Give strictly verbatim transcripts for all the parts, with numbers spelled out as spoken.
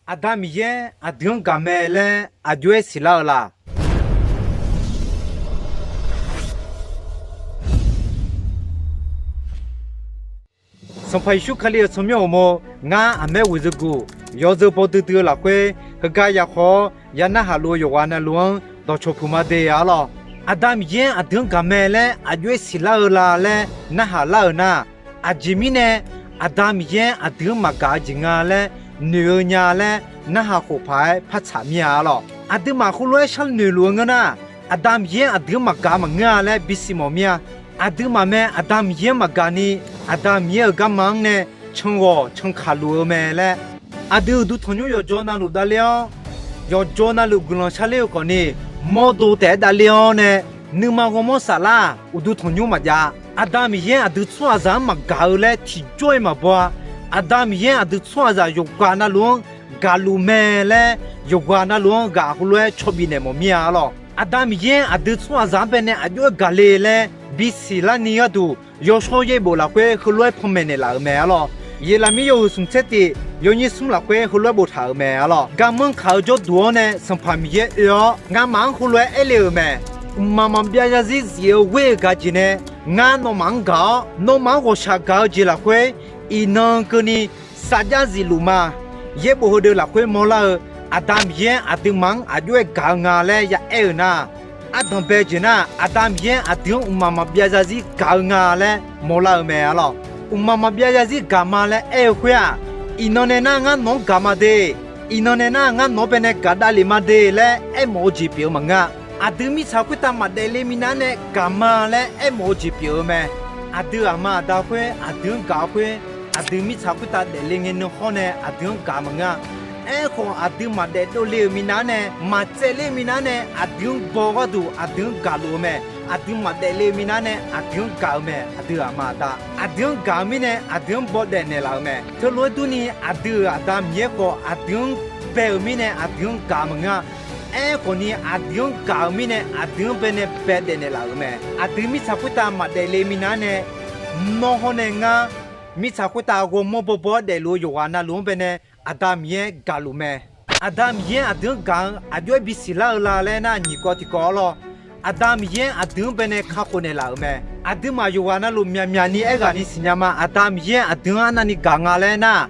Aqda Miqyaer aqdui-anr gaq mae laer aqjox-aer siqlar-eu la? Sanqpaq Yeqsur Kali-euq tsawrmyanr uqmov, ngar aqmaer ghoeqzeu guq, yawzeu baw duidui-eu lafkhoer, heugar ya khawf-awr ya narhaq luf-eu yawqghaq navluf-anr dawqcawq puq ma de arlawr. Aqda Miqyaer aqdui-anr gaq mae laer aqjox-aer siqlar-eu la laer narhaq lar-euq nar, aqjeq mirnae Aqda Miqyaer aqdui-anr maqgaq-eu jeq nga laer noeq-eu nya laer narhaq khof paq-aer par tsaq mir-a arlawr. Aqduimaf heulof-aer sharnoeq luf-eu ngeur nar, Aqda Miqyaer aqdui-anr maqgaq maqngeur-a laer bisiq mawf mir-a. Aqduimaf mae Aqda Miqyaer-anr maqgaq ni, Aqda Miqyaer-euq garma-anr nae canghawq cankaq luf-eu mae laer, aqdui uqduq tanqnymr yawqjawr navluf davler-awr, yawqjawr navluf guiqlanq sharler-eu khawf ni, mawrdo taef-aer davler-awr nae, nuima ghawrmawr saflar-aq, uqduq tanqnymr maqjav. Aqda Miqyaer aqdui tsawrhaqzaq-anr maqgaq-eu laer tiqjawr-iq maqbaw-a. Aqda Miqyaer aqdui tsawrhaqzaq yawqghaq navluf-anr gaqluf mae laer, yawqghaq navluf-anr ghaq heulof-aer caw bifnaeq mawf mir-a arlawr. Aqda Miqyaer aqdui tsawrhaqzaq-anr baenae aqjox-aer gaq le laer bisiq larni gharduq, yawshawr yaerbof lafkhoer heulof-aer panmaeq naeqlaf-euq mae arlawr. Yeqlaqmir yawhuiq smq tser tif yawnyir smr lafkhoer heulof-aer boftaq-euq mae arlawr. Garmanr kaq-eu jawrduq-anr nae Sanqpaq Miqyaer oe-awr, ngamaf-anr heulof-aer aerle-euq mae. Mqmaq maqbyav zarzir zif-eu ghoer-eu gaq jeq nae ngar nawmaf-anr gaq-awr, nawmaf-anr ghawqshaq gaq-eu jeq lafkhoer, iqnan keuvni sarjax zifluf ma. Yaerbof heudeuq lafkhoer mawrlar-eu, Aqda Miqyaer aqduimaf-anr aqjox-aer gaq-eu nga laer yaaer-euq nar, ardanq bae jeq nar, Aqda Miqyaer aqdui-anr mqmaq maqbyav zarzir gaq-eu nga laer mawrlar-eu mae arlawr. Mqmaq maqbyav zarzir gaq ma laer aer-eu khoer-aq, iqnan nae nar ngar nawq-anr gaq ma de, iqnan nae nar ngar nawq-anr baenae gaq davlef ma de laer aermawf-eu jeq pyeuf-eu maqngeur-a. Aqdui mirtsaq khoertav maqdaef le minav nae gaq ma laer aermawf-eu jeq pyeuf-eu mae. Aqdui aqma aqda khoer aqdui-anr gaq-eu khoer, aqdui mirtsaq khoertav daefle ngae nan hawr nae aqdui-anr gaq maqngeur-a. Aerkhawf, aqdui maqdaef dovle-euq minav nae, maqtsaevler-eu minav nae aqdui-anr baw gharduq aqdui-anr gaqluf-eu mae. Aqdui maqdaef le-eu minav nae aqdui-anr gaq-eu mae. Aqdui aqma aqda, aqdui-anr gaq-eu mirnae aqdui-anr baw daef naeqlaf-euq mae. Teulof-aer durni, aqdui-euq Aqda Miqyaer khawf aqdui-anr bae-euq mirnae aqdui-anr gaq maqngeur-a. Aerkhawf ni, aqdui-anr gaq-euq mirnae aqdui-anr baenae bae daef naeqlaf-euq mae. Aqdui mirtsaq khoertav maqdaef le minav nae, nawr hawr nae ngar mirtsaq khoertav ghawrmawr bawbaw-aer daefluf-eu yawqghaq navluf-anr baenae Aqda Miqyaer gaqluf mae. Aqda Miqyaer aqdui-anr gaq-eu aqjox-aer bisiq lar-eu la laer nar, nyiq kawv tiq kawv arlawr. Aqda Miqyaer aqdui-anr baenae kakhof naeqlaf-euq mae. Aqduimaf yawqghaq navluf myaqmyaq ni aerghaq ni siqnya ma. Aqda Miqyaer aqdui-anr arnavni gaq nga laer nar,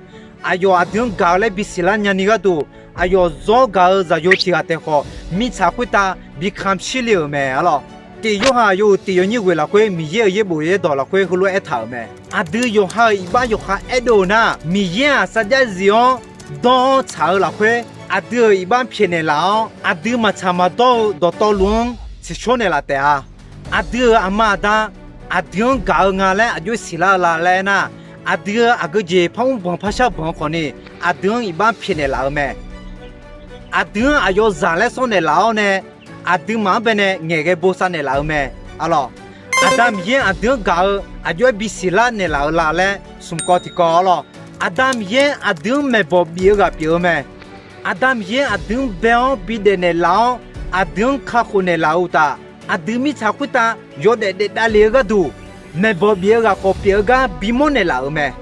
aqyawf aqdui-anr gaq-eu laer bisiq lar nyani gharduq, aqyawf zawr gaq-eu zaqyo tiq ghaq taef khawf, mirtsaq khoertav bi kamqshir le-euq mae arlawr. Tif Yorhaq yawhuiq tif yawnyir ghoeq lafkhoer Miqyaer-euq yaerbof yaerdawq lafkhoer heulof-aer aertaq-euq mae. Aqdui yawqha-euq iqbax yawqha aerdov-eu nar, Miqyaer-aq sarjax zif-awr dawr-awr tsaq-eu lafkhoer, aqdui-euq iqbax pyaeqnaeq laf-awr, aqdui maqtsaq maqdawr-eu dawqtawvluf-anr tsiqshawr naeqlaf taef-a. Aqdui-euq aqma aqda aqdui-anr gaq-eu nga laer aqjox-aer siqlar-eu la laer aernar, aqdui-euq aqgeu jeq par mr banq par shar banq-eu khawf ni, aqdui-anr iqbax pyaeqnaeq laf-eu mae. Aqdui-anr aqyawf zaq laer sawr naeqlaf-awr nae, aqduimaf-anr baenae ngaeqghae bosav naeqlaf-eu mae arlawr. Aqda Miqyaer aqdui-anr gaq-eu aqjox-aer bisiq lar naeqlaf-eu la laer smq kawv tiq kawv arlawr. Aqda Miqyaer aqdui-anr maeqbawq bif-eu ghaq pyeuf-eu mae. Aqda Miqyaer aqdui-anr bae-awr bidaef naeqlaf-awr, aqdui-anr kakhof naeqlaf-eu uqtaf, aqdui mirtsaq khoertav yawdaef daef davlef-eu gharduq, maeqbawq bif-eu ghaq khawf pyeuf-eu gar bimawr naeqlaf-euq mae.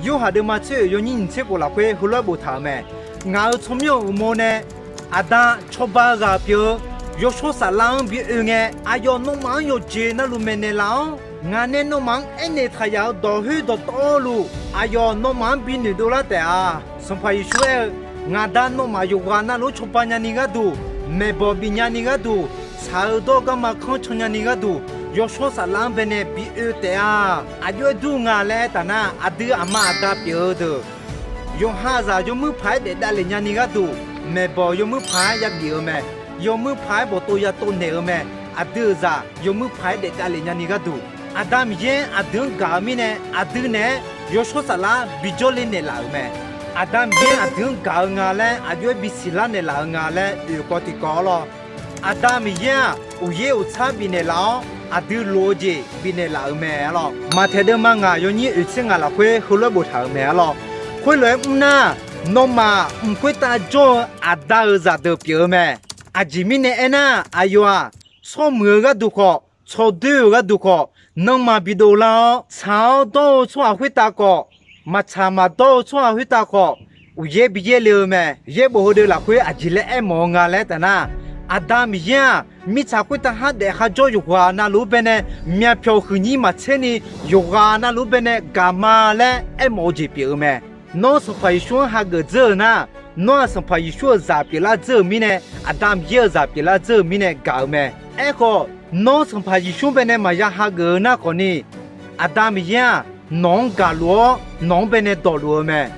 Yorhaq deuvma tser oeq yawnyir nyiq tser khof lafkhoer heulof-aer boftaq-euq mae. Ngaq-euq tsawrmyanr-euq uqmov nae, Aqda, Cawba-eu ghaq pyeuf-eu Yawshawr Saflar-anr bi oe ngae, aqyawf nawmaf-anr yawqjeq navluf maeqnaeq laf-awr, ngaq nae nawmaf-anr aernaeq taq yaf-euq dawq khoer dawqtawvluf, aqyawf nawmaf-anr bi noeqdov lar taef-a. Sanqpaq Yeqsur aer-eu, Ngaq Da nawmaf yawqghaq navluf-anr cawba nyani gharduq, maeqbawq bif nyani gharduq, tsaq-eu dawr-eu garma kanr can nyani gharduq, Yawshawr Saflar-anr baenae bi oe taef-a. Aqjox-aer dur nga laer aertaq nar, aqdui aqma aqda pyeuf-eu deuq, yawqha zaq yawmuir paq-aer daef davlef nyani gharduq, maeqbawq yawmuir paq-aer yabif-eu mae. Yawmuir paq-aer bawqtov yatov naeq-eu mae. Aqdui-euq zaq yawmuir paq-aer daef davlef nyani gharduq, Aqda Miqyaer aqdui-anr gaq-eu mirnae, aqdui naeq-aer Yawshawr Saflar bijawr le naeqlaf-euq mae. Aqda Miqyaer aqdui-anr gaq-eu nga laer aqjox-aer bisiq lar naeqlaf-eu nga laer oeq kawv tiq kawv arlawr. Aqda Miqyaer-aq, uqyaer uqtsar bifnaeq laf-awr, aqdui lof-eu jeq bifnaeq laf-euq mae arlawr. Maqtaeq deuvma ngaq yawnyir oeq tser ngaq lafkhoer heulof-aer boftaq-euq mae arlawr. Khoerlof-aer mr nar, nawmaf mq khoertav jawr-eu Aqda-euq zaqdeuq pyeuf-eu mae. Aqjeq mirnae aernar, aqyawf-aq, tsawrmuiq-eu gharduq khawf, tsawrdoer-euq gharduq khawf, nanrma bidov lar-awr, tsaq-awr dawr-eu tsawrhaq khoertav khawf, maqtsaq maqdawr-eu tsawrhaq khoertav khawf, uqyaer bi yaerle-eu mae. Yaerbof heudeuq lafkhoer aqjeq laer aermawf-eu nga laer taf nar, Aqda Miqyaer-aq, mirtsaq khoertav khardaef kharjawr yawqghaq navluf-anr baenae myavpyawq huiqnyir maqtserni yawqghaq navluf-anr baenae gaq ma laer aermawf-eu jeq pyeuf-eu mae. Nawr Sanqpaq Yeqsur-anr hageuf dzeur-euq nar, nawr-aq Sanqpaq Yeqsur-euq zaq pyeuflar dzeur-euq mirnae, Aqda Miqyaer-euq zaq pyeuflar dzeur-euq mirnae gaq-eu mae. Aerkhawf, nawr Sanqpaq Yeqsur-anr baenae maqya hageuf-eu nar khawfni, Aqda Miqyaer-aq, nawq-anr gaqluf-awr nawq-anr baenae dawqluf-eu mae.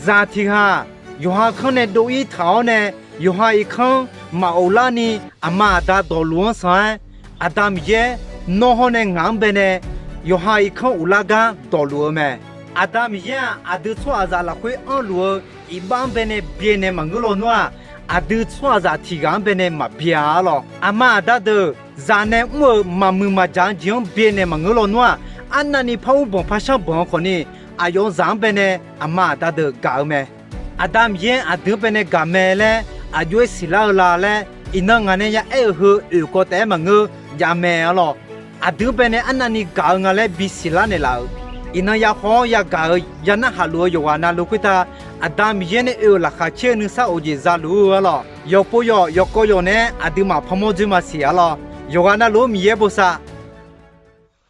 Zaq tiq ghaq yawqha kanr nae dov-ir taq-awr nae, yawqha irkanr maqof larni aqma aqda dawqluf-anr sanq-aer, Aqda Miqyaer nawr hawr nae ngaq-anr baenae yawqha irkanr uvlar gar dawqluf-eu mae. Aqda Miqyaer-aq, aqdui tsawrhaqzaq lafkhoer anrluf-eu iqbax-anr baenae byaenaeq maqngeur lawnmr-aq, aqdui tsawrhaqzaq tiq ghaq-anr baenae maqbya-a lawq. Aqma aqda deuq zaq nae mr-euq maqmuiq maqjaq-eu jeq-anr byaenaeq maqngeur lawnmr-aq, arnavni par mr banq par shanr banq-eu khawfni, aqyawf-euq zaq-anr baenae aqma aqda deuq gaq-eu mae. Aqda Miqyaer aqdui-anr baenae gaq mae laer aqjox-aer siqlar-eu la laer, iqnan ngaq nae ya aer-euq heu oeq kawv taef-aer maqngeur, jav mae-a lawq. Aqdui-anr baenae arnavni gaq-eu nga laer bisiqlar naeqlaf-euq, iqnan ya haw-awr yagaq-eu ya narhaq luf-eu yawqghaq navluf khoertav, Aqda Miqyaer nae oe-euq laqkhaq caer-eu nuisar of jeq za luf-eu-a lawq. Yawqpov yawq yawqkawv yawq nae-aer aqduimaf parmawr dzoer maqsiq-a lawq. Yawqghaq navluf-anr Miqyaer bosav.